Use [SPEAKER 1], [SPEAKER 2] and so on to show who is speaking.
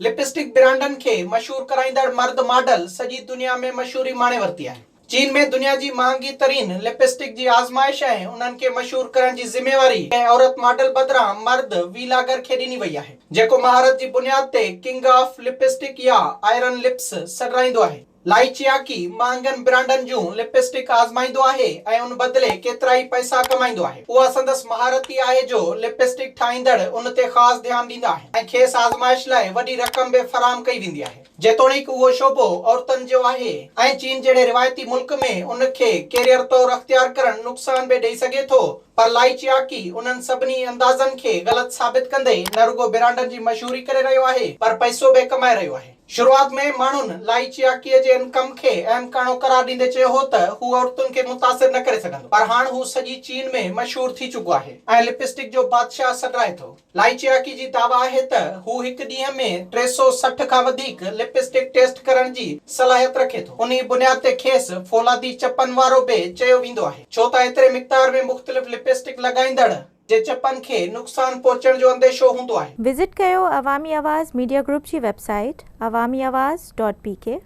[SPEAKER 1] لپ اسٽڪ برانڊن کي مشهور ڪرائيندڙ مرد ماڊل سڄي دنيا ۾ مشهوري ماڻي ورتي آهي. چين ۾ دنيا جي مهانگي ترين لپ اسٽڪ جي آزمائش ۽ انهن کي مشهور ڪرڻ جي ذميواري ڪنهن عورت ماڊل بدران مرد وي لاگر کي ڏني وئي آهي، جيڪو مهارت جي بنياد تي ڪنگ آف لپ اسٽڪ يا آئرن لپس سڏرائيندو آهي. لائي چياڪي مهانگن برانڊن جون لپ اسٽڪ آزمائيندو آهي ۽ ان بدلي ڪيترائي پئسا ڪمائيندو آهي. اها سندس مهارت ئي آهي جو لپ اسٽڪ ٺاهيندڙ ان تي خاص ڌيان ڏيندا آهن ۽ کيس آزمائش لاء وڏي رقم به فراهم ڪئي ويندي آهي. جيتوڻيڪ اهو شعبو عورتن جو آهي ۽ چين جهڙي روايتي ملڪ ۾ ان کي ڪيريئر طور اختيار ڪرڻ نقصان به ڏئي سگهي ٿو پر لائي چياڪي انهن سڀني اندازن کي غلط ثابت ڪندي نه رڳو برانڊن جي مشهوري ڪري رهيو آهي پر پئسو به ڪمائي رهيو آهي. شروعات ۾ ماڻهن لائي چياڪيء جي ان ڪم کي احمقاڻو قرار ڏيندي چيو هو ته هو عورتن کي متاثر نه ڪري سگهندو پر هاڻ هو سڄي چين ۾ مشهور ٿي چڪو آهي ۽ لپ اسٽڪ جو بادشاهه سڏرائي ٿو. لائي چياڪي جي دعويٰ آهي ته هو هڪ ڏينهن ۾ 360 کان وڌيڪ لپ اسٽڪ ٽيسٽ ڪرڻ جي صلاحيت رکي ٿو. انهي بنياد تي کيس فولادي چپن وارو به چيو ويندو آهي ڇو ته ايتري مقدار ۾ مختلف لپ اسٽڪ لڳائيندڙ جي چپن کي نقصان پهچڻ جو انديشو هوندو آهي.
[SPEAKER 2] وزٽ ڪيو عوامي آواز ميڊيا گروپ جي website Awami Awaz dot P K.